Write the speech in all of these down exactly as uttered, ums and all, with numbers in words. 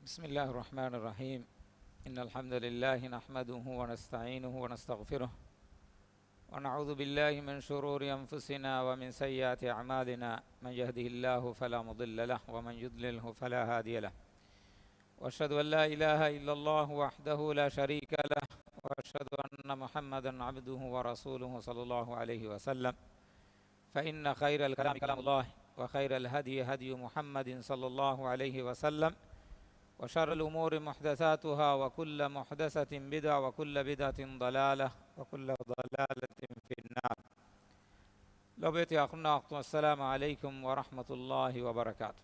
بسم الله الرحمن الرحيم. إن الحمد لله نحمده ونستعينه ونستغفره، ونعوذ بالله من شرور أنفسنا ومن سيئات أعمالنا. من يهده الله فلا مضل له، ومن يضلله فلا هادي له. وأشهد أن لا إله إلا الله وحده لا شريك له، وأشهد أن محمدا عبده ورسوله صلى الله عليه وسلم. فإن خير الكلام كلام الله، وخير الهدي هدي محمد صلى الله عليه وسلم، وشر الأمور محدثاتها، وكل محدثة بدعة، وكل بدعة ضلالة، وكل ضلالة في النار. ލޮބުވެތި އަޚުންނާ އުޚްތުން، السلام عليكم ورحمة الله وبركاته.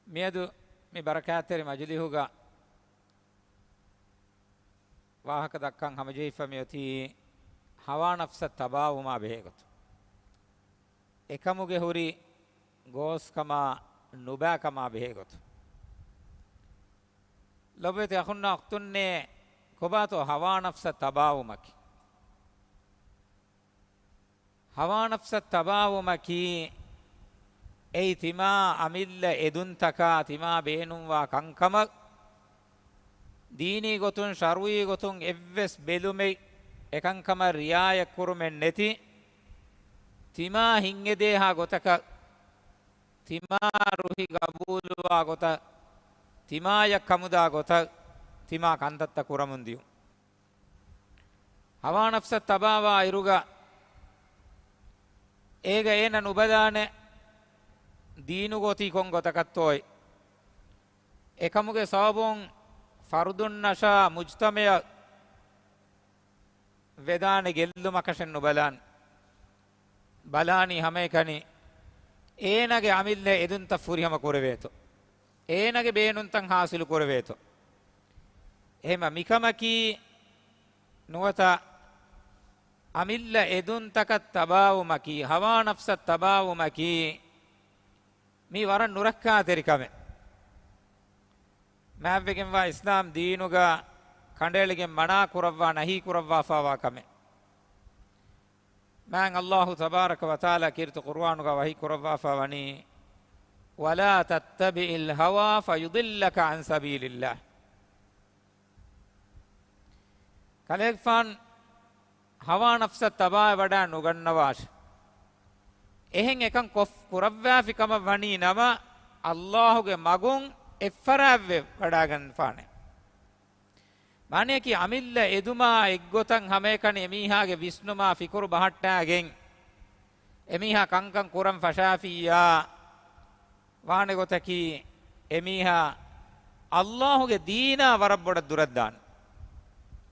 މިއަދު މި ބަރަކާތްތެރި މަޖިލިހުގަ ވާހަކަ ދައްކަން ހަމަޖެހިފަ މިއޮތީ ހަވާ ނަފްސަށް ތަބާވުމާ ބެހޭގޮތު، އެކަމުގެ ހުރި ގޯސްކަމާ ނުބާކަމާ ބެހޭގޮތު. ލޮބުވެތި އަޚުންނާ އުޚްތުންނޭ، ކޮބާތޯ ހަވާ ނަފްސަށް ތަބާވުމަކީ؟ ހަވާ ނަފްސަށް ތަބާވުމަކީ، އެއީ ތިމާ އަމިއްލަ އެދުންތަކާ ތިމާ ބޭނުންވާ ކަންކަމަށް، ދީނީ ގޮތުން، ޝަރުއީ ގޮތުން އެއްވެސް ބެލުމެއް، އެކަންކަމަށް ރިއާޔަތްކުރުމެއް ނެތި، ތިމާ ހިތްއެދޭހާ ގޮތަކަށް، ތިމާ ރުހި ގަބޫލުވާ ގޮތަށް، ތިމާޔަށް ކަމުދާ ގޮތަށް، ތިމާ ކަންތައްތައް ކުރަމުން ދިޔުން. ހަވާ ނަފްސަށް ތަބާވާ އިރުގަ، އޭގަ އޭނަ ނުބަލާނެ ދީނުގަ އޮތީ ކޮން ގޮތަކަށްތޯއޭ. އެކަމުގެ ސަބަބުން ފަރުދުންނަށާ މުޖްތަމަޢަށް ވެދާނެ ގެއްލުމަކަށެއް ނުބަލާން. ބަލާނީ ހަމައެކަނި އޭނާގެ އަމިއްލަ އެދުންތައް ފުރިހަމަ ކުރެވޭތޯ، އޭނާގެ ބޭނުންތައް ހާސިލު ކުރެވޭތޯ. އެހެމަ މިކަމަކީ ނުވަތަ އަމިއްލަ އެދުންތަކަށް ތަބާވުމަކީ، ހަވާ ނަފްސަށް ތަބާވުމަކީ، މީ ވަރަށް ނުރައްކާތެރި ކަމެއް. މާތްވެގެންވާ އިސްލާމް ދީނުގަ ކަނޑައެޅިގެން މަނާ ކުރައްވާ، ނަހީ ކުރައްވާފާވާ ކަމެއް. މާތް ﷲ ތަބާރަކަ ވަތަޢާލާ ކީރިތި ޤުރުއާނުގަ ވަޙީ ކުރައްވާފާ ވަނީ، ولا تتبع الهوى فيضلك عن سبيل الله. ކަލޭގެފާނު ހަވާ ނަފްސަށް ތަބާވެވަޑާ ނުގަންނަވާށި. އެހެން އެކަން ކޮށް ކުރައްވާފި ކަމަށް ވަނީ ނަމަ، ﷲ ގެ މަގުން އެއްފަރާތްވެ ވަޑާގަންފާނެ. މާނަޔަކީ އަމިއްލަ އެދުމާ އެއްގޮތަށް ހަމައެކަނި އެމީހާގެ ވިސްނުމާ ފިކުރު ބަހައްޓާގެން، އެމީހާ ކަންކަން ކުރަން ފަށާފިއްޔާ، ވާނެ ގޮތަކީ، އެމީހާ ﷲ ގެ ދީނާ ވަރަށް ބޮޑަށް ދުރަށްދާނެ.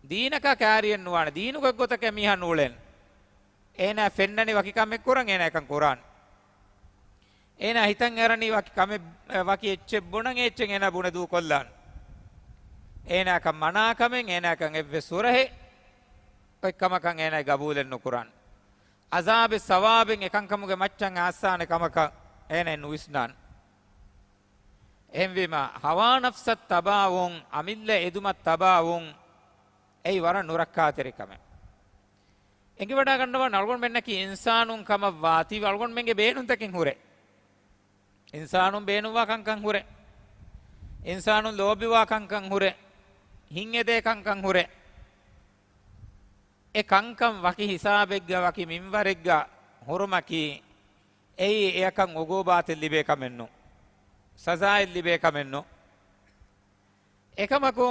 ދީނަކާ ކާރިއެއް ނުވާނެ. ދީނުގެ ގޮތަކަށް އެމީހާ ނޫޅޭނެ. އޭނާ ފެންނަނީ ވަކި ކަމެއް ކުރަން، އޭނާ އެކަން ކުރާނެ. އޭނާ ހިތަށް އަރަނީ ވަކި ކަމެއް، ވަކި އެއްޗެއް ބުނަން، އެ އެއްޗެއް އޭނާ ބުނެ ދޫކޮށްލާނެ. އޭނާއަކަށް މަނާކަމެއް، އޭނާއަކަށް އެއްވެސް ހުރަހެއް، އޮތް ކަމަކަށް އޭނާ ގަބޫލެއް ނުކުރާނެ. ޢަޒާބެއް ސަވާބެއް އެކަންކަމުގެ މައްޗަށް އާއްސާނެ ކަމަކަށް އޭނަ ނުވިސްނާނެ. އެހެންވީމަ، ހަވާ ނަފްސަށް ތަބާވުން، އަމިއްލަ އެދުމަށް ތަބާވުން، އެއީ ވަރަށް ނުރައްކާތެރި ކަމެއް. އެނގިވަޑާގަންނަވާނެ އަޅުގަނޑުމެންނަކީ އިންސާނުން ކަމަށްވާތީވެ އަޅުގަނޑުމެންގެ ބޭނުންތަކެއް ހުރޭ. އިންސާނުން ބޭނުންވާ ކަންކަން ހުރޭ. އިންސާނުން ލޯބިވާ ކަންކަން ހުރޭ. ހިތްއެދޭ ކަންކަން ހުރޭ. އެ ކަންކަން ވަކި ހިސާބެއްގަ ވަކި މިންވަރެއްގަ ހުރުމަކީ، އެއީ އެޔަކަށް އުގޫބާތެއް ލިބޭ ކަމެއް ނޫން. ސަޒާއެއް ލިބޭ ކަމެއް ނޫން. އެކަމަކު،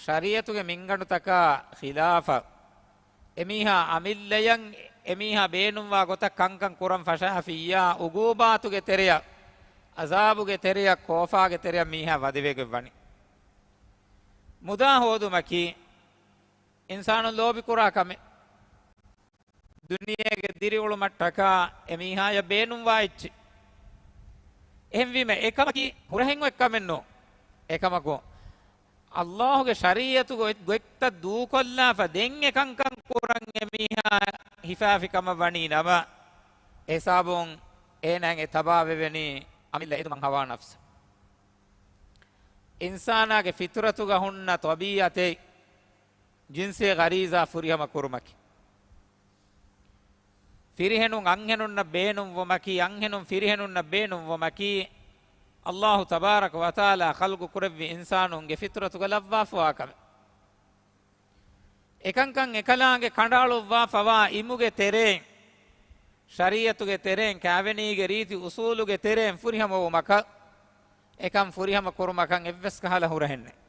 ޝަރީޢަތުގެ މިންގަނޑުތަކާ ޚިލާފަށް، އެމީހާ އަމިއްލަޔަށް އެމީހާ ބޭނުންވާ ގޮތަށް ކަންކަން ކުރަން ފަށާފިއްޔާ، އުގޫބާތުގެ ތެރެޔަށް، ޢަޒާބުގެ ތެރެޔަށް، ކޯފާގެ ތެރެޔަށް މީހާ ވަދެވެގެން ވަނީ. މުދާ ހޯދުމަކީ، އިންސާނުން ލޯބިކުރާ ކަމެއް. ދުނިޔޭގެ ދިރިއުޅުމަށްޓަކާ އެމީހާޔަށް ބޭނުންވާ އެއްޗެއް. އެހެންވީމަ، އެކަމަކީ ހުރަހެއް އޮތް ކަމެއް ނޫން. އެކަމަކު، ﷲ ގެ ޝަރީޢަތުގެ އޮތް ގޮތްތައް ދޫކޮށްލާފަ ދެން އެކަންކަން ކުރަން އެމީހާ ހިފާފި ކަމަށް ވަނީ ނަމަ، އެހިސާބުން އޭނާއަށް އެ ތަބާވެވެނީ އަމިއްލަ އެދުމަށް ހަވާ ނަފްސަށް. އިންސާނާގެ ފިޠުރަތުގަ ހުންނަ ޠަބީޢަތެއް، ޖިންސީ ޣަރީޒާ ފުރިހަމަ ކުރުމަކީ. ފިރިހެނުން އަންހެނުންނަށް ބޭނުންވުމަކީ، އަންހެނުން ފިރިހެނުންނަށް ބޭނުންވުމަކީ، އައްލާހު ތަބާރަކަ ވަތަޢާލާ ޚަލްޤު ކުރެއްވި އިންސާނުންގެ ފިޠުރަތުގަ ލައްވާފަވާ ކަމެއް. އެކަންކަން އެކަލާނގެ ކަނޑައަޅުއްވާފަވާ އިމުގެ ތެރެއިން، ޝަރީޢަތުގެ ތެރެއިން، ކާވެނީގެ ރީތި އުޞޫލުގެ ތެރެއިން ފުރިހަމަވުމަކަށް، އެކަން ފުރިހަމަ ކުރުމަކަށް އެއްވެސް ކަހަލަ ހުރަހެއް ނެތް.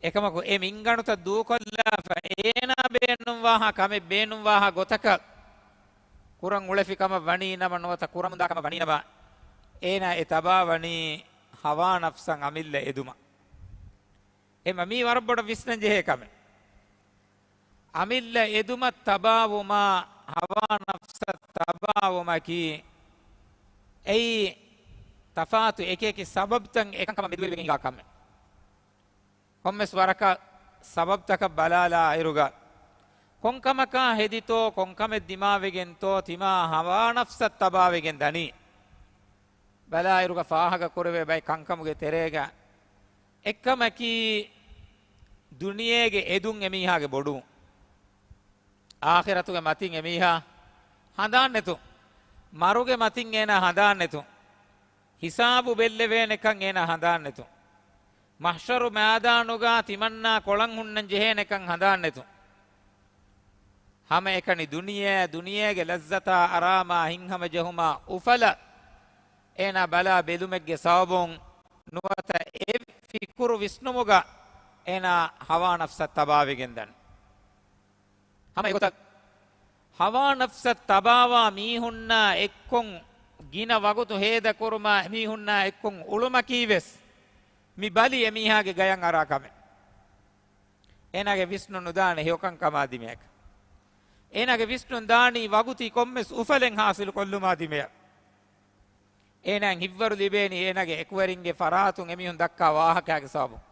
އެކަމަކު އެ މިންގަނޑުތައް ދޫކޮށްލާފަ، އޭނާ ބޭނުންވާހާ ކަމެއް ބޭނުންވާހާ ގޮތަކަށް ކުރަން އުޅެފި ކަމަށް ވަނީ ނަމަ، ނުވަތަ ކުރަމުންދާ ކަމަށް ވަނީ ނަމަ، އޭނާ އެ ތަބާވަނީ ހަވާ ނަފްސަށް އަމިއްލަ އެދުމަށް. އެމަ މީ ވަރަށް ބޮޑަށް ވިސްނަން ޖެހޭ ކަމެއް. އަމިއްލަ އެދުމަށް ތަބާވުމާ، ހަވާ ނަފްސަށް ތަބާވުމަކީ، އެއީ ތަފާތު އެކިއެކި ސަބަބްތައް އެކަންކަމަށް މެދުވެރިވެގެން ހިނގާ ކަމެއް. ކޮންމެސް ވަރަކަށް ސަބަބްތަކަށް ބަލާލާ އިރުގަ، ކޮންކަމަކާ ހެދިތޯ، ކޮންކަމެއް ދިމާވެގެންތޯ، ތިމާ ހަވާ ނަފްސަށް ތަބާވެގެން ދަނީ. ބަލާއިރުގަ ފާހަގަ ކުރެވޭ ބައެއް ކަންކަމުގެ ތެރޭގަ އެއްކަމަކީ، ދުނިޔޭގެ އެދުން އެމީހާގެ ބޮޑުވުން. އާޚިރަތުގެ މަތިން އެމީހާ ހަނދާންނެތުން. މަރުގެ މަތިން އޭނާ ހަނދާންނެތުން. ހިސާބު ބެއްލެވޭނެކަން އޭނާ ހަނދާންނެތުން. މަޙްޝަރު މައިދާނުގަ ތިމަންނާ ކޮޅަށް ހުންނަން ޖެހޭނެކަން ހަނދާންނެތުން. ހަމައެކަނި ދުނިޔެ، ދުނިޔޭގެ ލައްޒަތާ އަރާމާ ހިތްހަމަޖެހުމާ އުފަލަށް އޭނާ ބަލާ ބެލުމެއްގެ ސަބަބުން ނުވަތަ އެ ފިކުރު ވިސްނުމުގަ އޭނާ ހަވާ ނަފްސަށް ތަބާވެގެން ދަނީ. ހަމަ އެގޮތަށް ހަވާ ނަފްސަށް ތަބާވާ މީހުންނާ އެއްކޮށް ގިނަ ވަގުތު ހޭދަކުރުމާ، އެމީހުންނާ އެއްކޮށް އުޅުމަކީވެސް މި ބަލި އެމީހާގެ ގަޔަށް އަރާ ކަމެއް. އޭނާގެ ވިސްނުން ނުދާނެ ހެޔޮކަންކަމާ ދިމަޔަކަށް. އޭނާގެ ވިސްނުން ދާނީ ވަގުތީ ކޮންމެސް އުފަލެއް ހާސިލު ކޮށްލުމާ ދިމަޔަށް. އޭނާއަށް ހިތްވަރު ލިބޭނީ އޭނާގެ އެކުވެރިންގެ ފަރާތުން އެމީހުން ދައްކާ ވާހަކައިގެ ސަބަބުން.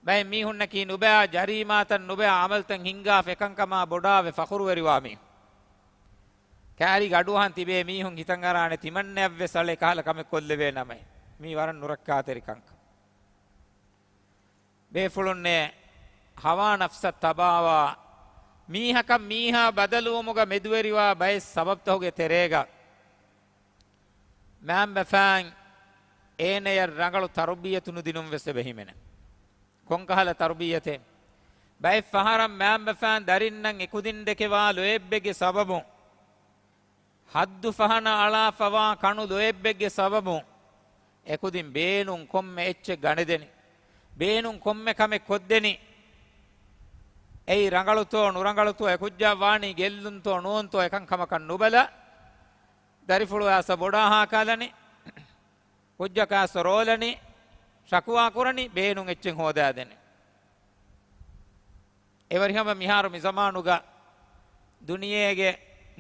ބައެއް މީހުންނަކީ ނުބައި ޖަރީމާތައް، ނުބައި އަމަލްތައް ހިންގާފަ އެކަންކަމާ ބޮޑާވެ ފަޚުރުވެރިވާ މީހުން. ކާރި ގަޑުއަހަން ތިބޭ މީހުން ހިތަށް އަރާނެ ތިމަންނައަށްވެސް އަޅެ ކަހަލަ ކަމެއް ކޮށްލެވޭ ނަމަ، މީ ވަރަށް ނުރައްކާތެރި ކަންކަން. ބޭފުޅުންނޭ ހަވާ ނަފްސަށް ތަބާވާ މީހަކަށް މީހާ ބަދަލުވުމުގަ މެދުވެރިވާ ބައެއް ސަބަބްތަކުގެ ތެރޭގަ، މައިންބަފައިން އޭނަޔަށް ރަނގަޅު ތަރުބިޔަތު ނުދިނުން ވެސް އެބަ ހިމެނެ. ކޮންކަހަލަ ތަރުބިޔަތެއް؟ ބައެއް ފަހަރަށް މައިންބަފައިން ދަރިންނަށް އެކުދިން ދެކެވާ ލޯތްބެއްގެ ސަބަބުން، ހައްދު ފަހަނަ އަޅާފަވާ ކަނު ލޯތްބެއްގެ ސަބަބުން، އެކުދިން ބޭނުން ކޮންމެ އެއްޗެއް ގަނެދެނީ، ބޭނުން ކޮންމެ ކަމެއް ކޮށްދެނީ. އެއީ ރަނގަޅުތޯ ނުރަނގަޅުތޯ، އެކުއްޖާ ވާނީ ގެއްލުންތޯ ނޫންތޯ އެކަންކަމަކަށް ނުބަލާ، ދަރިފުޅު އައިސް ބޮޑާ ހާކާލަނީ، ކުއްޖަކަށް އައިސް ރޯލަނީ، ޝަކުވާ ކުރަނީ، ބޭނުން އެއްޗެއް ހޯދާދެނީ. އެވަރިހަމަ މިހާރު މި ޒަމާނުގަ ދުނިޔޭގެ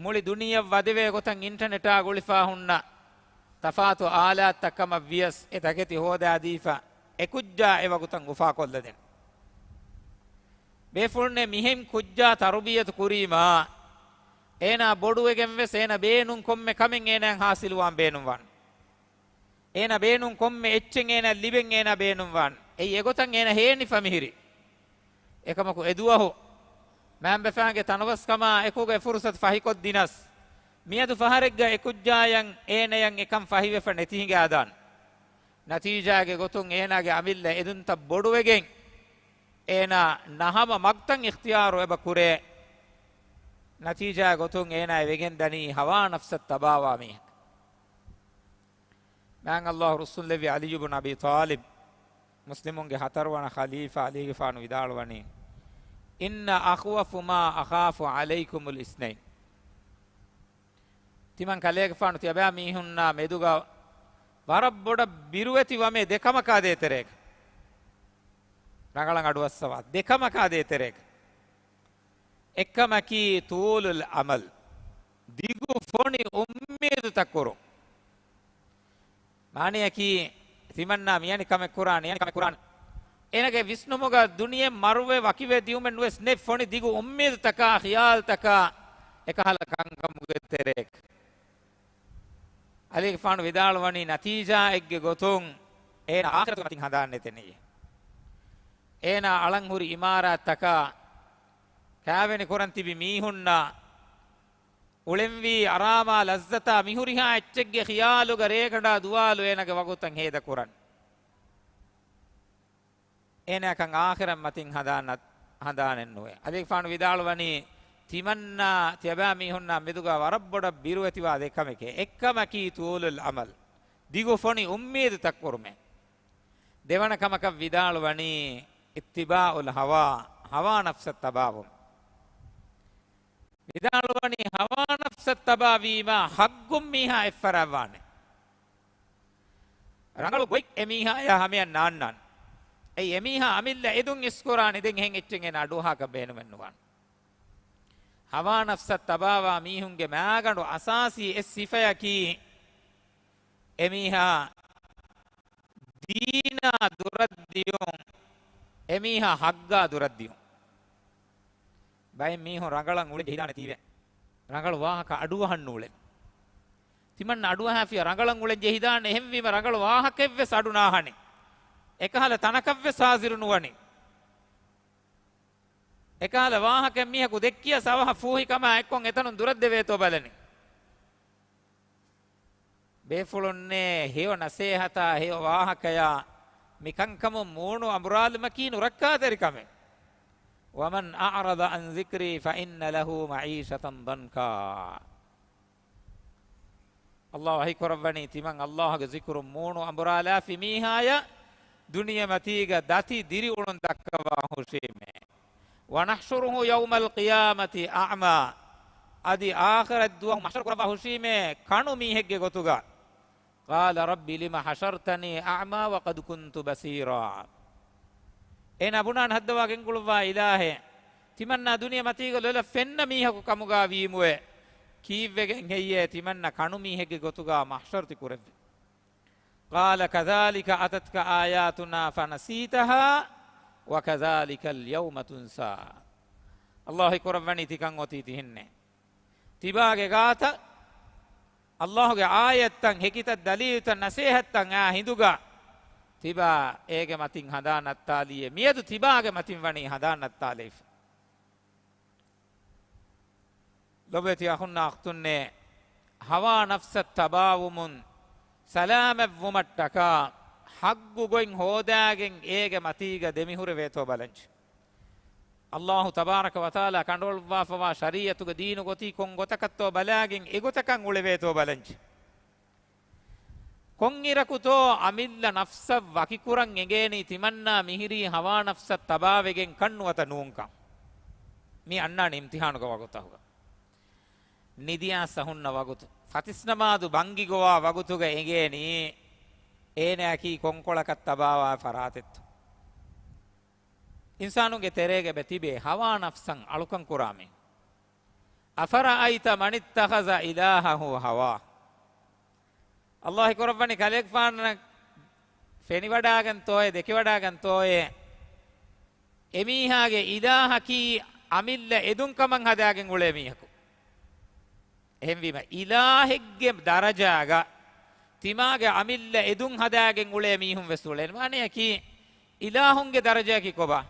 މުޅި ދުނިޔެއަށް ވަދެވޭ ގޮތަށް އިންޓަނެޓާ ގުޅިފާ ހުންނަ ތަފާތު އާލާތްތައް ކަމަށް ވިޔަސް އެ ތަކެތި ހޯދާދީފަ އެކުއްޖާ އެވަގުތަށް އުފާކޮށްލަދޭނެ. ބޭފުޅުންނޭ މިހެން ކުއްޖާ ތަރުބިޔަތު ކުރީމާ، އޭނާ ބޮޑުވެގެން ވެސް އޭނާ ބޭނުން ކޮންމެ ކަމެއް އޭނާއަށް ހާސިލުވާން ބޭނުންވާނެ. އޭނާ ބޭނުން ކޮންމެ އެއްޗެއް އޭނާ ލިބެން އޭނާ ބޭނުންވާން. އެއީ އެގޮތަށް އޭނާ ހޭނިފަ މިހިރީ. އެކަމަކު އެދުވަހު މައިންބަފައިންގެ ތަނަވަސްކަމާ އެކުގަ އެފުރުސަތު ފަހިކޮށްދިނަސް، މިއަދު ފަހަރެއްގަ އެކުއްޖާޔަށް އޭނަޔަށް އެކަން ފަހިވެފަ ނެތިހިނގާދާން. ނަތީޖާގެ ގޮތުން އޭނާގެ އަމިއްލަ އެދުންތައް ބޮޑުވެގެން، އޭނާ ނަހަމަ މަގުތައް އިޚްތިޔާރު އެބަ ކުރޭ. ނަތީޖާގެ ގޮތުން އޭނާ ވެގެން ދަނީ ހަވާ ނަފްސަށް ތަބާވާ މީހަކަށް. މާތް ﷲ ރުއްސުންލެއްވި ޢަލީ ބުން އަބީ ޠާލިބް، މުސްލިމުންގެ ހަތަރުވަނަ ޚަލީފާ ޢަލީގެފާނު ވިދާޅުވަނީ، "إن أخوف ما أخاف عليكم الاثنين." ތިމަން ކަލޭގެފާނު ތިޔަބައިމީހުންނާ މެދުގަ ވަރަށް ބޮޑަށް ބިރުވެތި ވަމޭ ދެ ކަމަކާ ދޭތެރޭގަ. ރަނގަޅަށް އަޑުއައްސަވާ، ދެ ކަމަކާ ދޭތެރޭގަ. އެއްކަމަކީ ޠޫލުލް އަމަލް، ދިގު ފޮނި އުއްމީދުތައް ކުރުން. މާނަޔަކީ، ތިމަންނާ މިޔަނި ކަމެއް ކުރާނެ، އެޔަނި ކަމެއް ކުރާނެ. އޭނަގެ ވިސްނުމުގަ ދުނިޔެ މަރުވެ ވަކިވެ ދިއުމެއް ނުވެސް ނެތް، ފޮނި ދިގު އުއްމީދުތަކާ، ޚިޔާލްތަކާ އެކަހަލަ ކަންކަމުގެ ތެރޭގަ. ޢަލީގެފާނު ވިދާޅުވަނީ، ނަތީޖާއެއްގެ ގޮތުން އޭނަ އާޚިރަތުގެ މަތިން ހަނދާން ނެތެނީ. އޭނާ އަޅަން ހުރި އިމާރާތްތަކާ، ކާވެނި ކުރަން ތިބި މީހުންނާ، އުޅެންވީ އަރާމާ ލައްޒަތާ މިހުރިހާ އެއްޗެއްގެ ޚިޔާލުގަ ރޭގަނޑާ ދުވާލު އޭނަގެ ވަގުތަށް ހޭދަ ކުރަން. އޭނައަކަށް އާޚިރަތް މަތިން ހަނދާނަށް، ހަނދާނެއް ނުވޭ. އަލިގެފާނު ވިދާޅުވަނީ، ތިމަންނާ ތިޔަބައިމީހުންނާ މެދުގަ ވަރަށް ބޮޑަށް ބިރުވެތިވާ ދެ ކަމެކޭ. އެއްކަމަކީ ޠޫލުލް އަމަލް، ދިގު ފޮނި އުއްމީދުތައް ކުރުމޭ. ދެވަނަ ކަމަކަށް ވިދާޅުވަނީ، އިއްތިބާޢުލް ހަވާ، ހަވާ ނަފްސަށް ތަބާވުން. ވިދާޅުވަނީ، ހަވާ ނަފްސަށް ތަބާވީމާ ހައްގުން މީހާ އެއްފަރާވާނެ. ރަނގަޅު ގޮތް އެމީހާޔާ ހަމަޔަށް ނާންނާނެ. އެއީ އެމީހާ އަމިއްލަ އެދުން އިސްކުރާނެ. ދެން އެހެން އެއްޗެއް އޭނާ އަޑުއަހާކަށް ބޭނުމެއް ނުވާނެ. ހަވާ ނަފްސަށް ތަބާވާ މީހުންގެ މާގަނޑު އަސާސީ އެއް ސިފަޔަކީ، އެމީހާ ދީނާ ދުރަށްދިޔުން، އެމީހާ ހައްގާ ދުރަށްދިޔުން. ބައެއް މީހުން ރަނގަޅަށް އުޅެން ޖެހިދާނެ ތީވެ. ރަނގަޅު ވާހަކަ އަޑުއަހަން ނޫޅެ. ތިމަންނަ އަޑުއަހާފިޔަ ރަނގަޅަށް އުޅެން ޖެހިދާނެ. އެހެންވީމަ ރަނގަޅު ވާހަކައެއްވެސް އަޑު ނާހަނެ. އެކަހަލަ ތަނަކަށްވެސް ހާޒިރު ނުވަނެ. އެކަހަލަ ވާހަކައެއް މީހަކު ދެއްކިޔަސް އަވަހަށް ފޫހިކަމާ އެއްކޮށް އެތަނުން ދުރަށްދެވޭތޯ ބަލަނީ. ބޭފުޅުންނޭ، ހެޔޮ ނަސޭހަތާ، ހެޔޮ ވާހަކަޔާ، މި ކަންކަމުން މޫނު އަނބުރާލުމަކީ ނުރައްކާތެރި ކަމެއް. وَمَنْ أَعْرَضَ عَنْ ذِكْرِي فَإِنَّ لَهُ مَعِيشَةً ضَنْكًا. ﷲ ވަޙީ ކުރައްވަނީ، ތިމަން ﷲގެ ޒިކުރުން މޫނު އަނބުރާލާފި މީހާޔަށް ދުނިޔެމަތީގަ ދަތި ދިރިއުޅުން ދައްކަވާ ހުށީމޭ. وَنَحْشُرُهُ يَوْمَ الْقِيَامَةِ أَعْمَى. އަދި އާޚިރަތް ދުވަހު މަޙްޝަރު ކުރައްވާ ހުށީމޭ ކަނު މީހެއްގެ ގޮތުގަ. قَالَ رَبِّ لِمَ حَشَرْتَنِي أَعْمَى وَقَدْ كُنْتُ بَصِيرًا. އޭނާ ބުނާން ހައްދަވާ ގެންގުޅުއްވާ އިލާހޭ، ތިމަންނާ ދުނިޔެ މަތީގަ ލޮލަށް ފެންނަ މީހަކު ކަމުގަ ވީމުއޭ، ކީއްވެގެން ހެއްޔޭ ތިމަންނަ ކަނު މީހެއްގެ ގޮތުގަ މަޙްޝަރު ތި ކުރެއްވި؟ قَالَ كَذَٰلِكَ أَتَتْكَ آيَاتُنَا فَنَسِيتَهَا وَكَذَٰلِكَ الْيَوْمَ تُنسَىٰ. ﷲ ކުރައްވަނީ ތިކަން އޮތީ ތިހެންނޭ. ތިބާގެ ގާތަށް ﷲގެ އާޔަތްތައް، ހެކިތައް، ދަލީލުތައް، ނަސޭހަތްތައް އާ ހިނދުގަ ތިބާ އޭގެ މަތިން ހަނދާން ނައްތާލީއޭ. މިއަދު ތިބާގެ މަތިން ވަނީ ހަނދާން ނައްތާލައިފަ. ލޮބުވެތި އަޚުންނާ އުޚްތުންނޭ، ހަވާ ނަފްސަށް ތަބާވުމުން ސަލާމަތްވުމަށްޓަކާ ހައްގު ގޮތް ހޯދާގެން އޭގެ މަތީގަ ދެމިހުރެވޭތޯ ބަލަންޖެ. ﷲ ތަބާރަކަ ވަތަޢާލާ ކަނޑައެޅުއްވާފަވާ ޝަރީޢަތުގެ ދީނު ގޮތީ ކޮން ގޮތަކަށްތޯ ބަލާގެން އެގޮތަކަށް އުޅެވޭތޯ ބަލަންޖެ. ކޮންއިރަކުތޯ އަމިއްލަ ނަފްސަށް ވަކިކުރަން އެނގޭނީ ތިމަންނާ މިހިރީ ހަވާ ނަފްސަށް ތަބާވެގެން ކަން ނުވަތަ ނޫންކަން؟ މި އަންނާނެ އިމްތިޙާނުގެ ވަގުތަކުގަ. ނިދިއައިސް ހުންނަ ވަގުތު، ފަތިސް ނަމާދު ބަންގި ގޮވާ ވަގުތުގަ އެނގޭނީ އޭނާއަކީ ކޮންކޮޅަކަށް ތަބާވާ ފަރާތެއްތޯ. އިންސާނުންގެ ތެރޭގަ ތިބޭ ހަވާ ނަފްސަށް އަޅުކަން ކުރާ މީހުން. أَفَرَأَيْتَ مَنِ اتَّخَذَ إِلَهَهُ هَوَاهُ. ﷲ ކުރައްވަނީ ކަލޭގެފާނަށް ފެނިވަޑާގަންތޯއޭ، ދެކިވަޑާގަންތޯއޭ، އެމީހާގެ އިލާހަކީ އަމިއްލަ އެދުން ކަމަށް ހަދާގެން އުޅޭ މީހަކު. އެހެންވީމަ، އިލާހެއްގެ ދަރަޖާގަ ތިމާގެ އަމިއްލަ އެދުން ހަދާގެން އުޅޭ މީހުން ވެސް އުޅޭނެ. މާނަޔަކީ، އިލާހުންގެ ދަރަޖައަކީ ކޮބާ؟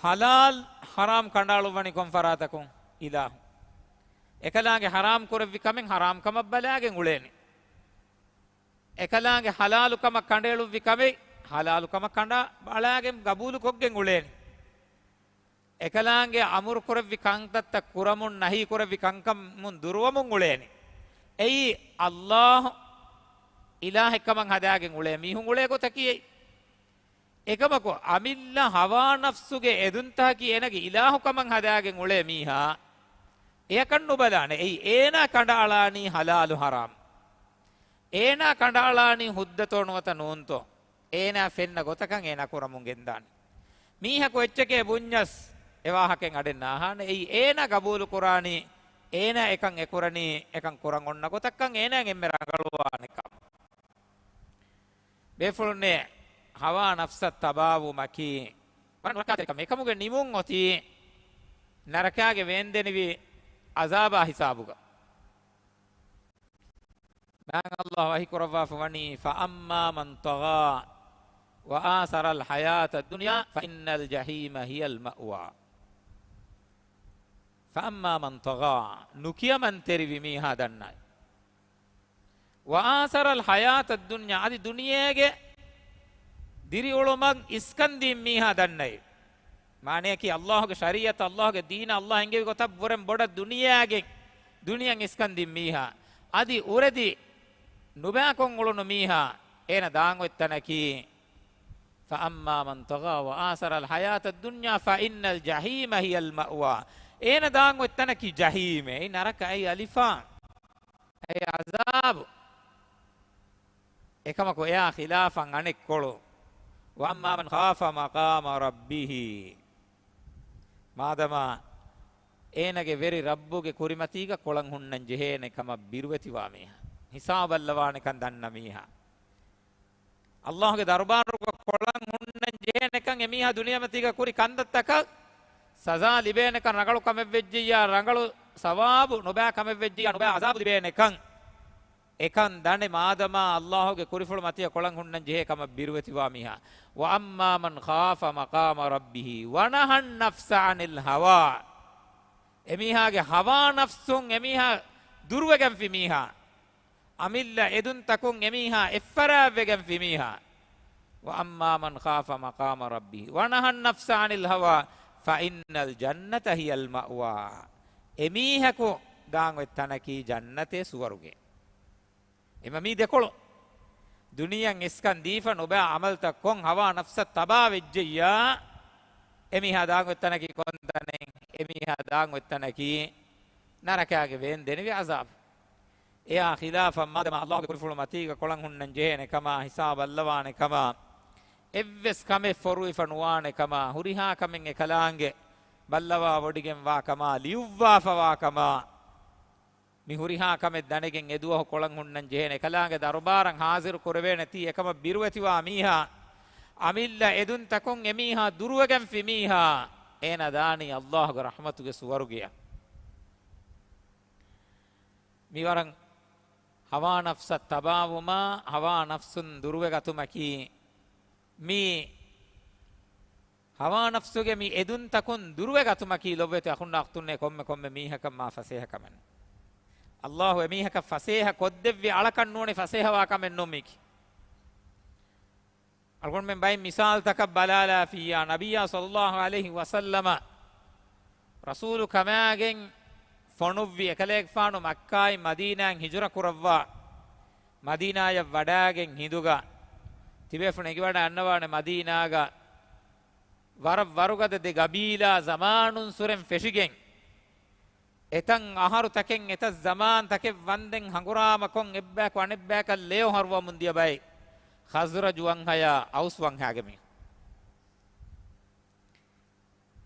ޙަލާލް ޙަރާމް ކަނޑައަޅުއްވަނީ ކޮން ފަރާތަކުން؟ އިލާހު. އެކަލާނގެ ޙަރާމް ކުރެއްވި ކަމެއް ޙަރާމް ކަމަށް ބަލާގެން އުޅޭނެ. އެކަލާނގެ ޙަލާލު ކަމަށް ކަނޑައެޅުއްވި ކަމެއް ޙަލާލު ކަމަށް ކަނޑަ ބަލާގެން ގަބޫލު ކޮށްގެން އުޅޭނެ. އެކަލާނގެ އަމުރު ކުރެއްވި ކަންތައްތައް ކުރަމުން ނަހީ ކުރެއްވި ކަންކަމުން ދުރުވަމުން އުޅޭނެ. އެއީ ﷲ އިލާހެއް ކަމަށް ހަދާގެން އުޅޭ މީހުން އުޅޭ ގޮތަކީ އެއީ. އެކަމަކު، އަމިއްލަ ހަވާ ނަފްސުގެ އެދުންތަކަކީ އޭނަގެ އިލާހު ކަމަށް ހަދާގެން އުޅޭ މީހާ، އެޔަކަށް ނުބަލާނެ. އެއީ އޭނާ ކަނޑައަޅާނީ ޙަލާލު ޙަރާމް. އޭނާ ކަނޑައަޅާނީ ހުއްދަތޯ ނުވަތަ ނޫންތޯ؟ އޭނާ ފެންނަ ގޮތަކަށް އޭނާ ކުރަމުން ގެންދާނެ. މީހަކު އެއްޗެކޭ ބުންޏަސް، އެ ވާހަކައެއް އަޑެއް ނާހާނެ. އެއީ އޭނާ ގަބޫލު ކުރާނީ، އޭނާ އެކަން އެކުރަނީ، އެކަން ކުރަން އޮންނަ ގޮތަކަށް އޭނާއަށް އެންމެ ރަނގަޅުވާނެ ކަމަށް. ބޭފުޅުންނޭ، ހަވާ ނަފްސަށް ތަބާވުމަކީ ވަރަށް ނުރައްކާތެރި ކަމެއް. އެކަމުގެ ނިމުން އޮތީ ނަރަކާގެ ވޭންދެނިވި ޢަޒާބާ ހިސާބުގަ. މާތް ﷲ ވަޙީ ކުރައްވާފަ ވަނީ، فَأَمَّا مَنْ طَغَىٰ وَآثَرَ الْحَيَاةَ الدُّنْيَا فَإِنَّ الْجَحِيمَ هِيَ الْمَأْوَىٰ. فأما من طغى، ނުކިޔަމަންތެރިވި މީހާ ދަންނައި. وآثر الحياة الدنيا، އަދި ދުނިޔޭގެ ދިރިއުޅުމަށް އިސްކަންދީން މީހާ ދަންނައި. މާނަޔަކީ، ﷲ ގެ ޝަރީޢަތަށް، ﷲ ގެ ދީނަށް، ﷲ އެންގެވި ގޮތަށް ވުރެން ބޮޑަށް ދުނިޔޭގެ، ދުނިޔެއަށް އިސްކަންދިން މީހާ. އަދި އުރެދި ނުބައިކޮށް އުޅުނު މީހާ، އޭނަ ދާން އޮތް ތަނަކީ، فأما من طغى وآثر الحياة الدنيا فإن الجحيم هي المأوى. އޭނަ ދާން އޮތް ތަނަކީ ޖަހީމޭ. އެއީ ނަރަކަ، އެއީ އަލިފާން، އެއީ ޢަޛާބު. އެކަމަކު އެއާ ޚިލާފަށް އަނެއްކޮޅު، وأما من خاف مقام ربه، މާދަމާ އޭނަގެ ވެރި ރައްބުގެ ކުރިމަތީގަ ކޮޅަށް ހުންނަން ޖެހޭނެ ކަމަށް ބިރުވެތިވާ މީހާ، ހިސާބަށްލަވާނެކަން ދަންނަ މީހާ، ﷲ ގެ ދަރުބާރުގަ ކޮޅަށް ހުންނަން ޖެހޭނެކަން، އެމީހާ ދުނިޔެމަތީގަ ކުރި ކަންތައްތަކަށް ސަޒާ ލިބޭނެކަން، ރަނގަޅު ކަމެއް ވެއްޖެއްޔާ ރަނގަޅު ސަވާބު، ނުބައި ކަމެއް ވެއްޖެއްޔާ ނުބައި ޢަޛާބު ލިބޭނެކަން، އެކަން ދަނެ މާދަމާ ﷲ ގެ ކުރިފުޅު މަތީގަ ކޮޅަށް ހުންނަން ޖެހޭ ކަމަށް ބިރުވެތިވާ މީހާ. وأما من خاف مقام ربه ونهى النفس عن الهوى، އެމީހާގެ ހަވާ ނަފްސުން އެމީހާ ދުރުވެގެންފި މީހާ، އަމިއްލަ އެދުންތަކުން އެމީހާ އެއްފަރާތްވެގެންފި މީހާ، وأما من خاف مقام ربه ونهى النفس عن الهوى فإن الجنة هي المأوى، އެމީހަކު ދާން އޮތް ތަނަކީ ޖަންނަތޭ، ސުވަރުގެ. އެމަ މީ ދެކޮޅު ދުނިޔެއަށް އިސްކަން ދީފަ ނުބައި ޢަމަލުތައް ކޮށް، ހަވާ ނަފްސަށް ތަބާ ވެއްޖެއްޔާ، އެމީހާ ދާން އޮތް ތަނަކީ ކޮން ތަނެއް؟ އެމީހާ ދާން އޮތް ތަނަކީ ނަރަކާގެ ވޭން ދެނިވި ޢަޛާބު. އެއާ ޚިލާފަށް މާދަމާ ﷲ ގެ ކުރިފުޅު މަތީގަ ކޮޅަށް ހުންނަން ޖެހޭނެ ކަމާ، ހިސާބަށްލަވާނެ ކަމާ، އެއްވެސް ކަމެއް ފޮރުވިފަ ނުވާނެ ކަމާ، ހުރިހާ ކަމެއް އެކަލާނގެ ބައްލަވާ ވޮޑިގެން ވާ ކަމާ، ލިޔުއްވާފަ ވާ ކަމާ، މި ހުރިހާ ކަމެއް ދަނެގެން އެދުވަހު ކޮޅަށް ހުންނަން ޖެހޭނެ، އެކަލާނގެ ދަރުބާރަށް ހާޒިރު ކުރެވޭނެ ތީ އެކަމަށް ބިރުވެތިވާ މީހާ، އަމިއްލަ އެދުންތަކުން އެމީހާ ދުރުވެގެންފި މީހާ، އޭނަ ދާނީ ﷲ ގެ ރަޙްމަތުގެ ސުވަރުގެއަށް. މިވަރަށް ހަވާ ނަފްސަށް ތަބާވުމާ، ހަވާ ނަފްސުން ދުރުވެގަތުމަކީ، މި ހަވާ ނަފްސުގެ މި އެދުންތަކުން ދުރުވެގަތުމަކީ، ލޮބުވެތި އަޚުންނާ އުޚްތުންނޭ، ކޮންމެ ކޮންމެ މީހަކަށް މާ ފަސޭހަ ކަމެއް. ﷲ އެމީހަކަށް ފަސޭހަ ކޮށްދެއްވި އަޅަކަށް ނޫނީ ފަސޭހަވާ ކަމެއް ނޫން މީކީ. އަޅުގަނޑުމެން ބައެއް މިސާލުތަކަށް ބަލާލާފިއްޔާ، ނަބިއްޔާ ޞައްލައްލާހު ޢަލައިހި ވަސައްލަމަ ރަސޫލު ކަމާގެން ފޮނުއްވި، އެކަލޭގެފާނު މައްކާއިން މަދީނާއަށް ހިޖުރަ ކުރައްވާ، މަދީނާޔަށް ވަޑާގެން ހިނދުގަ ތިބޭފުޅުން އެނގިވަޑައިގަންނަވާނެ، މަދީނާގަ ވަރަށް ވަރުގަދަ ދެ ގަބީލާ ޒަމާނުން ސުރެން ފެށިގެން، އެތައް އަހަރުތަކެއް، އެތައް ޒަމާންތަކެއް ވަންދެން ހަނގުރާމަކޮށް، އެއްބަޔަކު އަނެއްބަޔަކަށް ލެޔޮ ހަރުވަމުން ދިޔަ ބައެއް، ޚަޒްރަޖު ވަންހަޔާ އައުސް ވަންހާގެ މީހުން.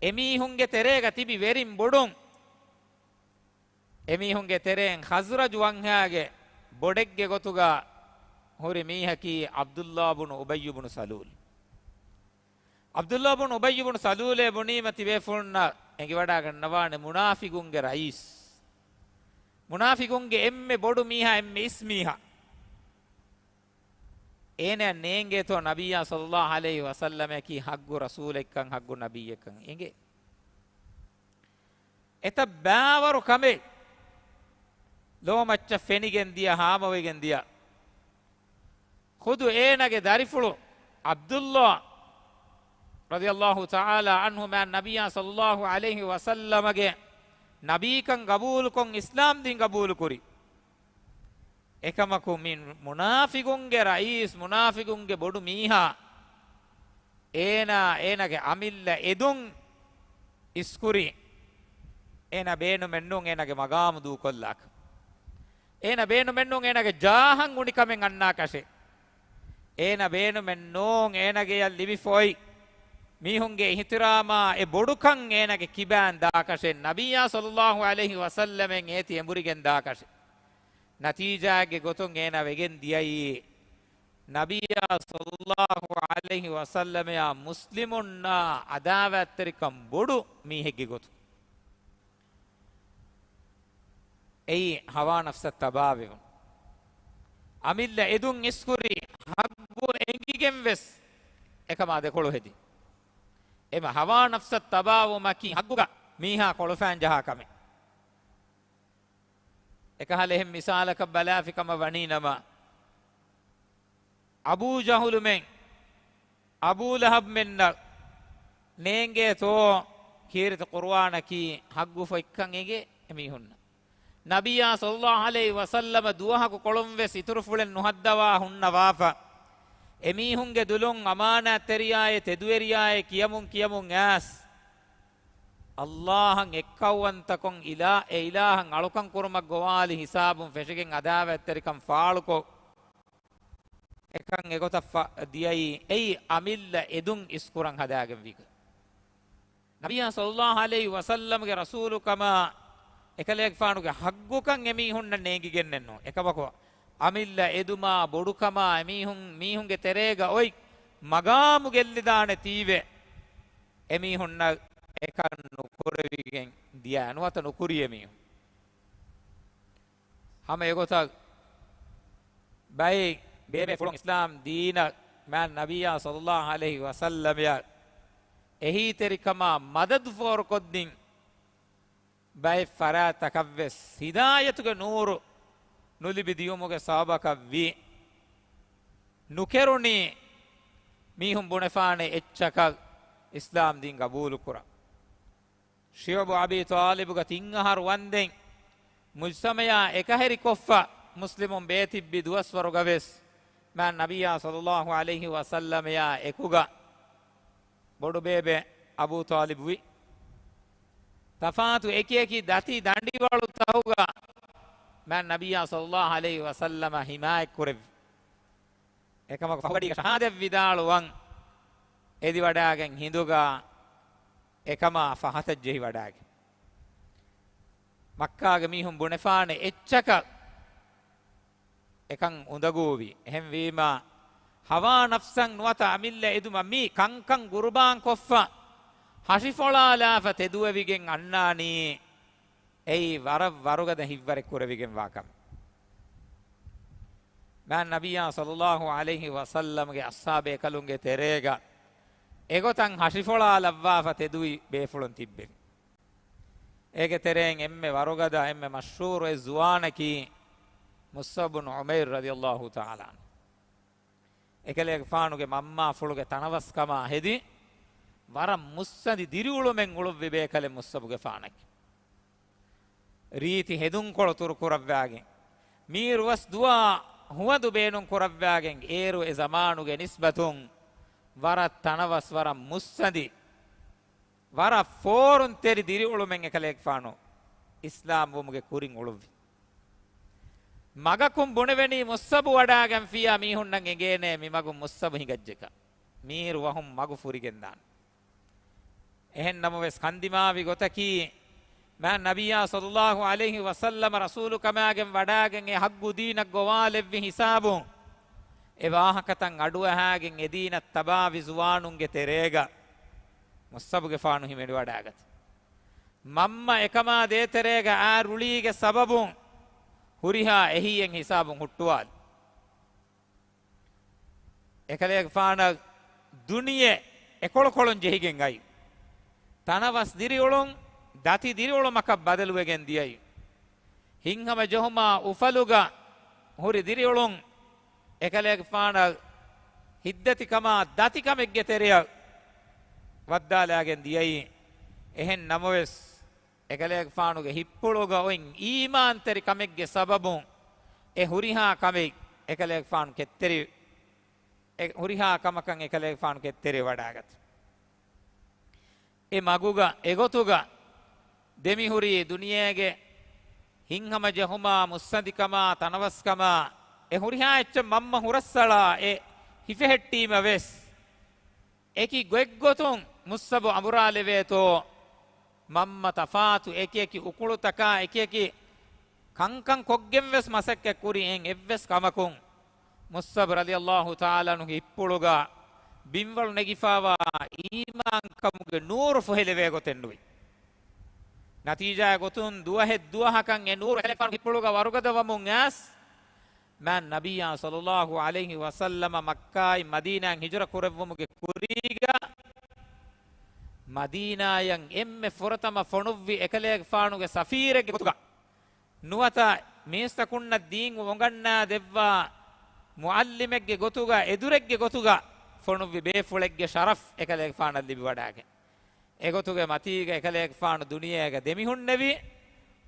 އެމީހުންގެ ތެރޭގަ ތިބި ވެރިން ބޮޑުން، އެމީހުންގެ ތެރެއިން ޚަޒްރަޖު ވަންހާގެ ބޮޑެއްގެ ގޮތުގަ ހުރި މީހަކީ ޢަބްދުﷲ ބުނު އުބައްޔު ބުނު ސަލޫލް. ޢަބްދުﷲ ބުނު އުބައްޔު ބުނު ސަލޫލޭ ބުނީމަ ތިބޭފުޅުންނަށް އެނގިވަޑައިގަންނަވާނެ މުނާފިގުންގެ ރައީސް. މުނާފިގުންގެ އެންމެ ބޮޑު މީހާ، އެންމެ އިސް މީހާ. އޭނައަށް ނޭނގޭތޯ ނަބިއްޔާ ޞައްލައްލާހު ޢަލައިހި ވަސައްލަމަކީ ޙައްގު ރަސޫލެއްކަން، ޙައްގު ނަބިއްޔެއްކަން އެނގޭ؟ އެތައް ބާވަރު ކަމެއް ލޯމައްޗަށް ފެނިގެން ދިޔަ، ހާމަވެގެން ދިޔަ. ޚުދު އޭނަގެ ދަރިފުޅު ޢަބްދުﷲ ރަޟިޔަﷲ ތަޢާލާ ޢަންހު މާތް ނަބިއްޔާ ޞައްލައްލާހު ޢަލައިހި ވަސައްލަމަގެ ނަބީކަން ގަބޫލުކޮށް، އިސްލާމް ދީން ގަބޫލުކުރި. އެކަމަކު މި މުނާފިގުންގެ ރައީސް، މުނާފިގުންގެ ބޮޑު މީހާ، އޭނާ، އޭނާގެ އަމިއްލަ އެދުން އިސްކުރީ، އޭނާ ބޭނުމެއްނޫން އޭނާގެ މަގާމު ދޫކޮށްލާކަށް. އޭނާ ބޭނުމެއްނޫން އޭނާގެ ޖާހަށް އުނިކަމެއް އަންނާކަށެއް. އޭނާ ބޭނުމެއްނޫން އޭނާގެ އަށް ލިބިފަ އޮތް މީހުންގެ އިޙްތިރާމާ އެ ބޮޑުކަން އޭނާގެ ކިބާން ދާކަށެއް. ނަބިއްޔާ ޞައްލައްލާހު ޢަލައިހި ވަސައްލަމައިން އޭތި އެނބުރިގެން ދާކަށެއް. ނަތީޖާއެއްގެ ގޮތުން އޭނާ ވެގެން ދިޔައީ، ނަބިއްޔާ ޞައްލައްލާހު ޢަލައިހި ވަސައްލަމައާ މުސްލިމުންނާ ޢަދާވާތްތެރިކަން ބޮޑު މީހެއްގެ ގޮތުން. އެއީ ހަވާ ނަފްސަށް ތަބާވެވުން. އަމިއްލަ އެދުން އިސްކުރީ، ޙައްގު އެނގިގެން ވެސް އެކަމާ ދެކޮޅު ހެދި. އެމަ ހަވާ ނަފްސަށް ތަބާވުމަކީ ޙައްގުގަ މީހާ ކޮޅުފައިން ޖަހާ ކަމެއް. އެކަހަލަ އެހެން މިސާލަކަށް ބަލާފި ކަމަށް ވަނީ ނަމަ، އަބޫ ޖަހުލުމެން، އަބޫ ލަހަބްމެންނަށް ނޭނގޭތޯ ކީރިތި ޤުރުއާނަކީ ހައްގުފޮތްކަން އެނގޭ އެމީހުންނަށް؟ ނަބިއްޔާ ޞައްލައްލާހު ޢަލައިހި ވަސައްލަމަ ދުވަހަކު ކޮޅުން ވެސް އިތުރުފުޅެއް ނުހައްދަވާ ހުންނަވާފަ، އެމީހުންގެ ދުލުން އަމާނާތްތެރިޔާއޭ ތެދުވެރިޔާއޭ ކިޔަމުން ކިޔަމުން އައިސް، އައްލާހަށް އެއްކައުވަންތަކޮށް އިލާ-، އެ އިލާހަށް އަޅުކަން ކުރުމަށް ގޮވާލި ހިސާބުން ފެށިގެން އަދާވަތްތެރިކަން ފާޅުކޮށް، އެކަން އެގޮތަށް ފަ-، ދިޔައީ އެއީ އަމިއްލަ އެދުން އިސްކުރަން ހަދާގެންވީގަ. ނަބިއްޔާ ޞައްލައްލާހު ޢަލައިހި ވަސައްލަމްގެ ރަސޫލުކަމާ އެކަލޭގެފާނުގެ ހައްގުކަން އެމީހުންނަށް ނޭނގިގެންނެއްނު. އެކަމަކު، އަމިއްލަ އެދުމާ ބޮޑުކަމާ އެމީހުން، މީހުންގެ ތެރޭގަ އޮތް މަގާމު ގެއްލިދާނެތީވެ، އެމީހުންނަށް އެކަން ނުކުރެވިގެން ދިޔަ ނުވަތަ ނުކުރި އެމީހުން. ހަމަ އެގޮތަށް ބައެއް ބޭބޭފުޅުން އިސްލާމް ދީނަށް މާތް ނަބިއްޔާ ޞައްލައްލާހު ޢަލައިހި ވަސައްލަމަޔަށް އެހީތެރިކަމާ މަދަދު ފޯރުކޮށްދިން، ބައެއް ފަރާތްތަކަށްވެސް ހިދާޔަތުގެ ނޫރު ނުލިބި ދިޔުމުގެ ސަބަބަކަށްވި، ނުކެރުނީ މީހުން ބުނެފާނެ އެއްޗަކަށް އިސްލާމް ދީން ގަބޫލުކުރަން. ޝިޢުބު އަބީ ޠާލިބުގަ ތިން އަހަރު ވަންދެން މުޖްތަމަޢާ އެކަހެރިކޮށްފަ މުސްލިމުން ބޭތިއްބި ދުވަސްވަރުގަވެސް މާތް ނަބިއްޔާ ޞައްލައްލާހު ޢަލައިހި ވަސައްލަމަޔާ އެކުގަ ބޮޑުބޭބެ އަބޫ ޠާލިބު ވި. ތަފާތު އެކިއެކި ދަތި ދަނޑިވަޅުތަކުގަ މާތް ނަބިއްޔާ ޞައްލައްލާހު ޢަލައިހި ވަސައްލަމަ ޙިމާޔަތްކުރެއްވި. އެކަމަކު ފަހުގަޑީގަ ޝަހާދަތް ވިދާޅުވަން އެދިވަޑާގެން ހިނދުގަ އެކަމާ ފަހަތަށް ޖެހިވަޑާގެން. މައްކާގެ މީހުން ބުނެފާނެ އެއްޗަކަށް އެކަން އުނދަގޫވި. އެހެންވީމަ، ހަވާ ނަފްސަށް ނުވަތަ އަމިއްލަ އެދުމަށް މި ކަންކަން ގުރުބާންކޮށްފަ، ހަށިފޮޅާލާފަ ތެދުވެވިގެން އަންނާނީ، އެއީ ވަރަށް ވަރުގަދަ ހިތްވަރެއް ކުރެވިގެންވާ ކަމެއް. މާތް ނަބިއްޔާ ޞައްލައްލާހު ޢަލައިހި ވަސައްލަމްގެ އަޞްޙާބު އެކަލުންގެ ތެރޭގަ އެގޮތަށް ހަށިފޮޅާލައްވާފަ ތެދުވި ބޭފުޅުން ތިއްބެވި. އޭގެ ތެރެއިން އެންމެ ވަރުގަދަ، އެންމެ މަޝްހޫރު އެއް ޒުވާނަކީ މުޞްޢަބު ބުނު ޢުމައިރު ރަޟިޔައްލާހު ތަޢާލާ ޢަންހު. އެކަލޭގެފާނުގެ މަންމާފުޅުގެ ތަނަވަސްކަމާ ހެދި، ވަރަށް މުއްސަނދި ދިރިއުޅުމެއް އުޅުއްވި ބޭކަލެއް މުއްސަބުގެފާނަކީ. ރީތި ހެދުންކޮޅު ތުރުކުރައްވާގެން، މީރުވަސް ދުވާ ހުވަދު ބޭނުން ކުރައްވާގެން، އޭރު އެ ޒަމާނުގެ ނިސްބަތުން ވަރަށް ތަނަވަސް، ވަރަށް މުއްސަނދި، ވަރަށް ފޯރުންތެރި ދިރިއުޅުމެއް އެކަލޭގެފާނު އިސްލާމް ވުމުގެ ކުރިން އުޅުއްވި. މަގަކުން ބުނެވެނީ މުއްސަބު ވަޑާގަންފިއްޔާ މީހުންނަށް އެނގޭނޭ މި މަގުން މުއްސަބު ހިނގައްޖެކަށް. މީރު ވަހުން މަގު ފުރިގެންދާނެ. އެހެން ނަމަވެސް ކަންދިމާވި ގޮތަކީ، މާތް ނަބިއްޔާ ޞައްލައްލާހު ޢަލައިހި ވަސައްލަމަ ރަސޫލުކަމާގެން ވަޑާގެން އެ ޙައްޤު ދީނަށް ގޮވާލެއްވި ހިސާބުން، އެ ވާހަކަތައް އަޑުއަހާގެން އެ ދީނަށް ތަބާވި ޒުވާނުންގެ ތެރޭގަ މުއްސަބުގެފާނު ހިމެނިވަޑާގަތީ. މަންމަ އެކަމާ ދޭތެރޭގަ އާ ރުޅީގެ ސަބަބުން ހުރިހާ އެހީއެއް ހިސާބުން ހުއްޓުވާލި. އެކަލޭގެފާނަށް ދުނިޔެ އެކޮޅުކޮޅުން ޖެހިގެން އައި، ތަނަވަސް ދިރިއުޅުން ދަތި ދިރިއުޅުމަކަށް ބަދަލުވެގެން ދިޔައީ. ހިތްހަމަޖެހުމާ އުފަލުގަ ހުރި ދިރިއުޅުން އެކަލޭގެފާނަށް ހިތްދަތިކަމާ ދަތިކަމެއްގެ ތެރެއަށް ވައްދާލާގެން ދިޔައީ. އެހެން ނަމަވެސް، އެކަލޭގެފާނުގެ ހިތްޕުޅުގަ އޮތް އީމާންތެރި ކަމެއްގެ ސަބަބުން އެ ހުރިހާ ކަމެއް އެކަލޭގެފާނު ކެތްތެރި، އެ ހުރިހާ ކަމަކަށް އެކަލޭގެފާނު ކެތްތެރިވެވަޑާގަތީ. އެ މަގުގަ، އެގޮތުގަ ދެމިހުރީ ދުނިޔޭގެ ހިތްހަމަޖެހުމާ، މުއްސަނދިކަމާ، ތަނަވަސްކަމާ، އެ ހުރިހާ އެއްޗެއް މަންމަ ހުރަސްއަޅާ އެ ހިފެހެއްޓީމަ ވެސް، އެކި ގޮތްގޮތުން މުއްސަބު އަނބުރާލެވޭތޯ، މަންމަ ތަފާތު އެކިއެކި އުކުޅުތަކާ އެކިއެކި ކަންކަން ކޮށްގެން ވެސް މަސައްކަތް ކުރި އެއްވެސް ކަމަކުން، މުއްސަބު ރަޟިޔައްލާހު ތަޢާލާ ޢަންހުގެ ހިތްޕުޅުގަ ބިންވަޅު ނެގިފާވާ އީމާންކަމުގެ ނޫރު ފުހެލެވޭ ގޮތެއް ނުވި. ނަތީޖާއެއް ގޮތުން ދުވަހެއް ދުވަހަކަށް އެ ނޫރު އެކަލޭގެފާނުގެ ހިތްޕުޅުގަ ވަރުގަދަވަމުން އައިސް، މާތް ނަބިއްޔާ ޞައްލައްލާހު ޢަލައިހި ވަސައްލަމަ މައްކާއިން މަދީނާއަށް ހިޖުރަ ކުރެއްވުމުގެ ކުރީގަ، މަދީނާއަށް އެންމެ ފުރަތަމަ ފޮނުއްވި އެކަލޭގެފާނުގެ ސަފީރެއްގެ ގޮތުގަ ނުވަތަ މީސްތަކުންނަށް ދީން އުނގަންނާ ދެއްވާ މުޢައްލިމެއްގެ ގޮތުގަ، އެދުރެއްގެ ގޮތުގަ ފޮނުއްވި ބޭފުޅެއްގެ ޝަރަފް އެކަލޭގެފާނަށް ލިބިވަޑާގެން، އެގޮތުގެ މަތީގަ އެކަލޭގެފާނު ދުނިޔޭގަ ދެމިހުންނެވި،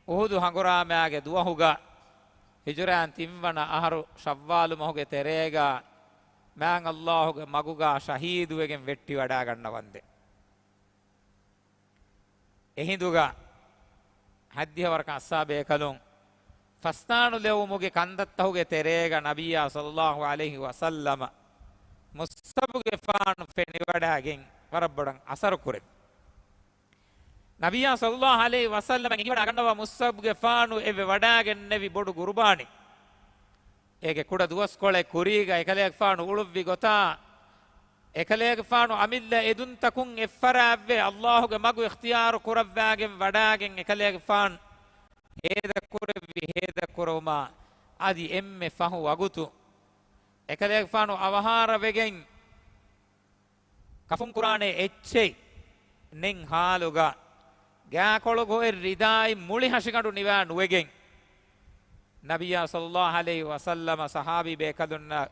އުހުދު ހަނގުރާމާގެ ދުވަހުގަ، ހިޖުރައިން ތިންވަނަ އަހަރު ޝައްވާލު މަހުގެ ތެރޭގަ، މާތް ﷲ ގެ މަގުގަ ޝަހީދުވެގެން ވެއްޓިވަޑާގަންނަވަންދެން. އެހިނދުގަ ހައްދިހަ ވަރަކަށް އައްސާ ބޭކަލުން ފަސްދާނުލެވުމުގެ ކަންތައްތަހުގެ ތެރޭގަ ނަބިއްޔާ ޞައްލައްލާހު ޢަލައިހި ވަސައްލަމަ މުޞްޢަބުގެފާނު ފެނިވަޑާގެން ވަރަށް ބޮޑަށް އަސަރު ކުރެއްވި. ނަބިއްޔާ ޞައްލައްލާހު ޢަލައިހި ވަސައްލަމަ އެނގިވަޑައިގަންނަވާ މުޞްޢަބުގެފާނު އެއްވެ ވަޑާގެންނެވި ބޮޑު ގުރުބާނެއް. އޭގެ ކުޑަ ދުވަސްކޮޅެއް ކުރީގަ އެކަލޭގެފާނު އުޅުއްވި ގޮތާ، އެކަލޭގެފާނު އަމިއްލަ އެދުންތަކުން އެއްފަރާއެއްވެ ﷲ ގެ މަގު އިޚްތިޔާރު ކުރައްވާގެން ވަޑާގެން އެކަލޭގެފާނު ހޭދަކުރެއްވި، ހޭދަކުރުމާ އަދި އެންމެ ފަހު ވަގުތު އެކަލޭގެފާނު އަވަހާރަވެގެން ކަފުން ކުރާނެ އެއްޗެއް ނެތް ހާލުގަ، ގާކޮޅުގަ އޮތް ރިދާއިން މުޅި ހަށިގަނޑު ނިވާ ނުވެގެން، ނަބިއްޔާ ޞައްލައްލާހު ޢަލައިހި ވަސައްލަމަ ޞަޙާބީ ބޭކަލުންނަށް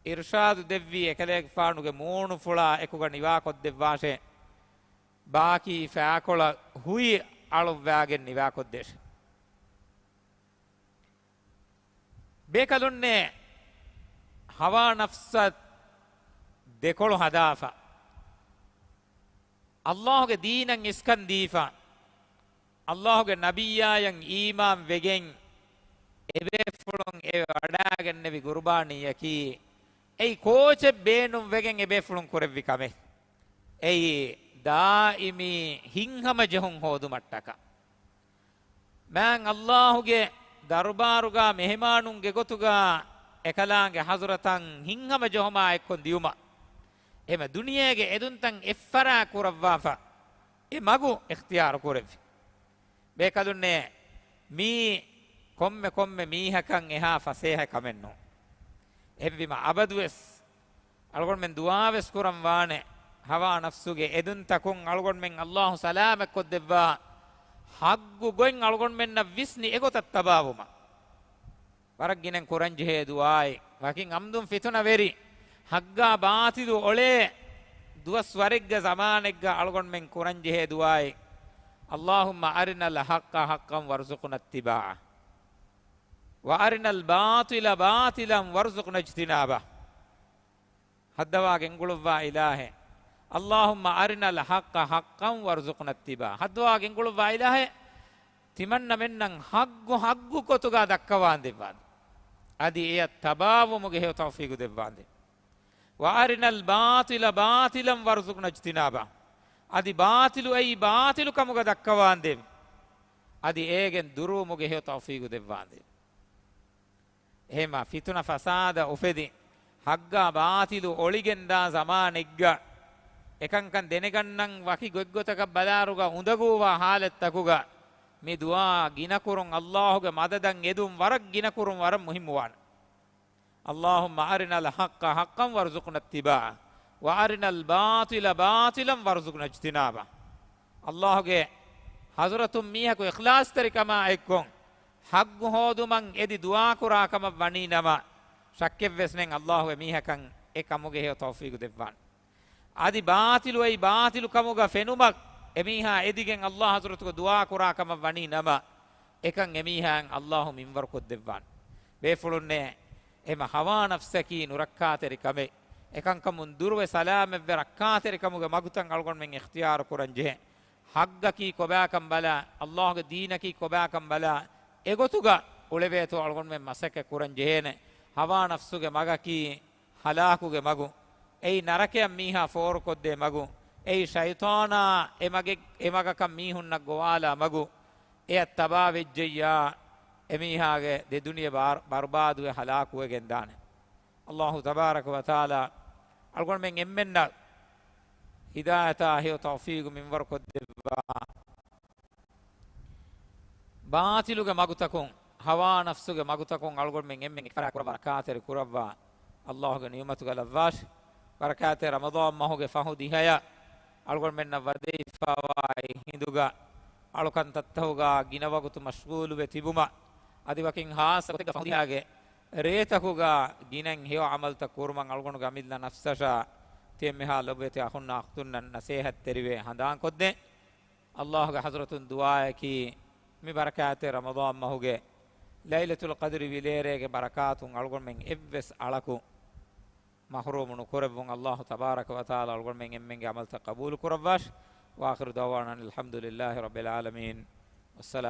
އިރުޝާދު ދެއްވީ އެކަލޭގެފާނުގެ މޫނުފުޅާ އެކުގަ ނިވާކޮށްދެއްވާށޭ، ބާކީ ފައިކޮޅަށް ހުއި އަޅުއްވާގެން ނިވާކޮށްދޭށޭ. ބޭކަލުންނޭ ހަވާ ނަފްސަށް ދެކޮޅު ހަދާފަ، ﷲ ގެ ދީނަށް އިސްކަން ދީފަ، ﷲ ގެ ނަބިއްޔާޔަށް އީމާން ވެގެން، އެބޭފުޅުން އެ ވަޑާގެންނެވި ގުރުބާނީއަކީ، އެއީ ކޯޗެއް ބޭނުން ވެގެން އެބޭފުޅުން ކުރެއްވި ކަމެއް. އެއީ ދާއިމީ ހިތްހަމަޖެހުން ހޯދުމަށްޓަކާ. މާތް ﷲ ގެ ދަރުބާރުގަ މެހެމާނުންގެ ގޮތުގަ އެކަލާނގެ ޙަޟްރަތަށް ހިތްހަމަޖެހުމާ އެއްކޮށް ދިޔުމަށް، އެމަ ދުނިޔޭގެ އެދުންތައް އެއްފަރާ ކުރައްވާފަ، އެ މަގު އިޚްތިޔާރު ކުރެއްވި. ބޭކަލުންނޭ، މީ ކޮންމެ ކޮންމެ މީހަކަށް އެހާ ފަސޭހަ ކަމެއް ނޫން. އެހެންވީމަ އަބަދުވެސް އަޅުގަނޑުމެން ދުޢާވެސް ކުރަން ވާނެ، ހަވާ ނަފްސުގެ އެދުންތަކުން އަޅުގަނޑުމެން ﷲ ސަލާމަތްކޮށްދެއްވާ، ޙައްޤު ގޮތް އަޅުގަނޑުމެންނަށް ވިސްނި އެގޮތަށް ތަބާވުމަށް. ވަރަށް ގިނައިން ކުރަންޖެހޭ ދުޢާއެއް، ވަކިން އަމްދުން ފިތުނަވެރި، ޙައްޤާ ބާޠިލު އޮޅޭ ދުވަސްވަރެއްގެ ޒަމާނެއްގަ އަޅުގަނޑުމެން ކުރަންޖެހޭ ދުޢާއެއް، اللهم أرنا الحق حقا وارزقنا اتباعه، وأرنا الباطل باطلا وارزقنا اجتنابه. ހައްދަވާ ގެންގުޅުއްވާ އިލާހޭ. اللهم أرنا الحق حقا وارزقنا اتباعه. ހައްދަވާ ގެންގުޅުއްވާ އިލާހޭ، ތިމަންނަމެންނަށް ޙައްޤު ޙައްޤު ގޮތުގަ ދައްކަވާންދެއްވާނދޭ. އަދި އެޔަށް ތަބާވުމުގެ ހެޔޮ ތައުފީޤު ދެއްވާނދޭ. وأرنا الباطل باطلا وارزقنا اجتنابه. އަދި ބާޠިލު އެއީ ބާޠިލު ކަމުގަ ދައްކަވާނދޭ. އަދި އޭގެން ދުރުވުމުގެ ހެޔޮ ތައުފީޤު ދެއްވާނދޭ. އެހެންމާ ފިތުނަ ފަސާދަ އުފެދި، ޙައްޤާ ބާޠިލު އޮޅިގެންދާ ޒަމާނެއްގަ، އެކަންކަން ދެނެގަންނަން ވަކި ގޮތްގޮތަކަށް ބަލާރުގަ އުނދަގޫވާ ޙާލަތްތަކުގަ، މި ދުޢާ ގިނަކުރުން، ﷲ ގެ މަދަދަށް އެދުން ވަރަށް ގިނަކުރުން ވަރަށް މުހިއްމުވާނެ. اللهم أرنا الحق حقا وارزقنا اتباعه، وأرنا الباطل باطلا وارزقنا اجتنابه. ﷲ ގެ ޙަޟްރަތުން މީހަކު އިޚްލާޞްތެރިކަމާ އެއްކޮށް، ޙައްޤު ހޯދުމަށް އެދި ދުޢާ ކުރާ ކަމަށް ވަނީ ނަމަ، ޝައްކެއްވެސް ނެތް ﷲ އެމީހަކަށް އެ ކަމުގެ ހެޔޮ ތައުފީޤު ދެއްވާނެ. އަދި ބާޠިލު އެއީ ބާޠިލު ކަމުގަ ފެނުމަށް އެމީހާ އެދިގެން ﷲ ޙަޟްރަތުގަ ދުޢާ ކުރާ ކަމަށް ވަނީ ނަމަ، އެކަން އެމީހާއަށް ﷲ މިންވަރު ކޮށްދެއްވާނެ. ބޭފުޅުންނޭ، އެމަ ހަވާ ނަފްސަކީ ނުރައްކާތެރި ކަމެއް. އެކަންކަމުން ދުރުވެ ސަލާމަތްވެ ރައްކާތެރި ކަމުގެ މަގުތައް އަޅުގަނޑުމެން އިޚްތިޔާރު ކުރަން ޖެހޭ. ޙައްޤަކީ ކޮބާކަން ބަލާ، ﷲ ގެ ދީނަކީ ކޮބާކަން ބަލާ، އެގޮތުގަ އުޅެވޭތޯ އަޅުގަނޑުމެން މަސައްކަތް ކުރަން ޖެހޭނެ. ހަވާ ނަފްސުގެ މަގަކީ ހަލާކުގެ މަގު. އެއީ ނަރަކަޔަށް މީހާ ފޯރުކޮށްދޭ މަގު. އެއީ ޝައިޠާނާ އެ މަގެއް، އެ މަގަކަށް މީހުންނަށް ގޮވާލާ މަގު. އެޔަށް ތަބާވެއްޖެއްޔާ، އެމީހާގެ ދެ ދުނިޔެ ބާރު-، ބަރުބާދުވެ ހަލާކުވެގެން ދާނެ. ﷲ ތަބާރަކަ ވަތަޢާލާ އަޅުގަނޑުމެން އެންމެންނަށް ހިދާޔަތާ ހެޔޮ ތައުފީގު މިންވަރު ކޮށްދެއްވާ. ބާޠިލުގެ މަގުތަކުން، ހަވާ ނަފްސުގެ މަގުތަކުން އަޅުގަނޑުމެން އެންމެން އެއްފަރާ ކުރައްވާ ރައްކާތެރި ކުރައްވާ ﷲ ގެ ނިޢުމަތުގަ ލައްވާށި. ބަރަކާތްތެރި ރަމަޟާން މަހުގެ ފަހު ދިހަޔަށް އަޅުގަނޑުމެންނަށް ވަދެވިފައިވާ އެ ހިނދުގަ އަޅުކަންތައްތަހުގަ ގިނަ ވަގުތު މަޝްޣޫލުވެ ތިބުމަށް އަދި ވަކިން ހާއްސަ ގޮތެއްގަ ފަހުން ދިހާގެ ރޭތަކުގަ ގިނައިން ހެޔޮ ޢަމަލުތައް ކުރުމަށް އަޅުގަނޑުގެ އަމިއްލަ ނަފްސަށާ ތިޔަމެހާ ލޮބުވެތި އަޚުންނާ އަޚްތުންނަށް ނަސޭހަތްތެރިވެ ހަނދާންކޮށްދޭ. ﷲގެ ޙަޟްރަތުން ދުޢާއަކީ، މި ބަރަކާތްތެރި ރަމަޟާން މަހުގެ ލައިލަތުލް ޤަދްރި ވިލޭރޭގެ ބަރަކާތުން އަޅުގަނޑުމެން އެއްވެސް އަޅަކު މަޙްރޫމު ނުކުރެއްވުން ﷲ ތަބާރަކަ ވަތަޢާލާ އަޅުގަނޑުމެން އެންމެންގެ ޢަމަލުތައް ޤަބޫލު ކުރައްވާށި. وآخر دعوانا أن الحمد لله رب العالمين. والسلام